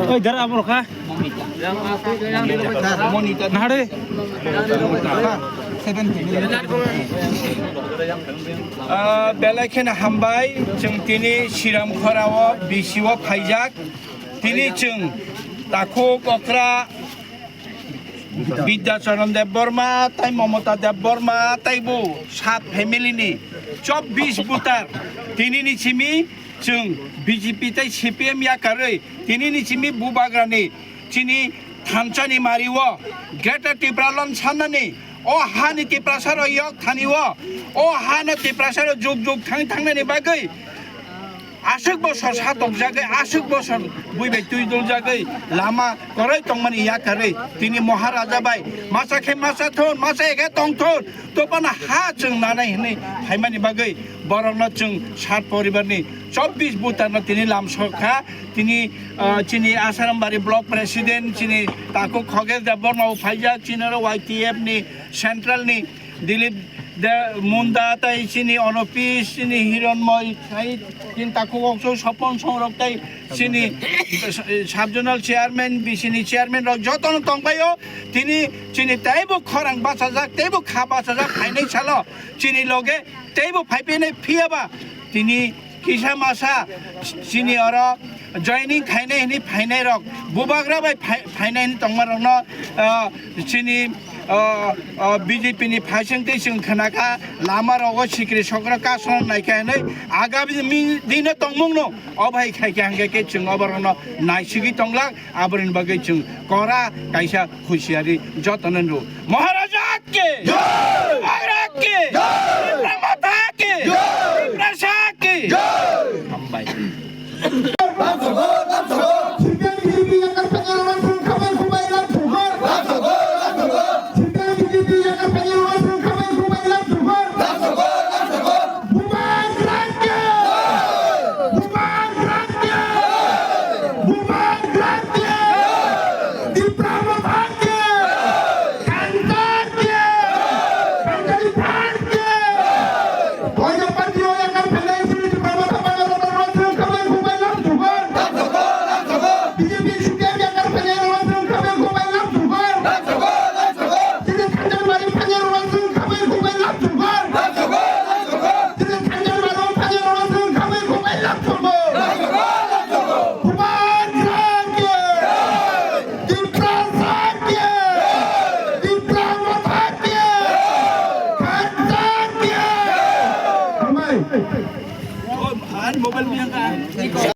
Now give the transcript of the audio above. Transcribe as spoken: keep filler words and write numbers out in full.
Oi, dara abo rokha. Nahare. Ah, belai kheno hambai, chwng tini Siram khorao B C o phaijak. Tini chwng takhuk okra Bidya Charan Debbarma, tai Mamata Debbarma, tai bo sat family ni chobbish voter. Tini ni simi chwng B J P tai C P M yakarwi tini ni simi Bubagrani chini thansa ni mari o Greater Tipraland sanani o hani Tiprasa rok yok thani o, o hano Tiprasa rok juk juk thang thangnani bagwi aswk bosor satokjagwi, aswk bosor bui bai twi doljagwi lama kwrwi tongmani yakarwi tini Maharaja bai masa khe masa thun, masa ege tong thun, topana ha chwng nanai hwnwi phaimani bagwi borokno chwng sat poribarni chobbish voterno tini lamsok kha. Tini, ah, chini Asarambari Block President chini takhuk Khogesh Debbarma bo phaijak, chini oro Y T F ni Central ni Dilip De Munda tai chini Onopis, chini Hironmoy, tai chini takhuk okso Sopon Songrok tai chini Sub Zonal Chairman, B C ni Chairman rok jotono tongbaio. Tini chini teibo khorang bachajak, teibo kha bachajak phainai salo chini loge teibo phaiphai nai phiyaba tini kisa masa chini oro joining khainai hwnwi phainai rok, Bubagra bai phai-, phainai hwnwi tongma rokno, ah, chini, ah, ah, B J P ni phaising twi chwng khna kha, lama rogo sikri sokra kasona nai kha hwnwi agami mi-, dino tongmung no obo hai khai kha hwnkhe khe chwng obo rokno naisigwi tonglak, aboni bagwi chwng kora kaisa husiari jotono nw. Maharaja ki! Jai! Bubagra ki! Jai! Tipra Motha ki! Jai! Tiprasa ki! Jai! Hambai. Bubagra ki! Bubagra ki! Bubagra ki! Tipra Motha ki! Thansa ki! Thansa ni phan ki! Oya party oya kan phelai sini Tipra Motha pala rok rok rok khabai khubai lam thubar. B J P C P M ya kan phelai rok rok khabai khubai lam thubar. Sini thansa mari phelai rok rok khabai khubai lam thubar. Bubagra ki! Tiprasa ki! Tipra Motha ki! Khansa ki! Hambai.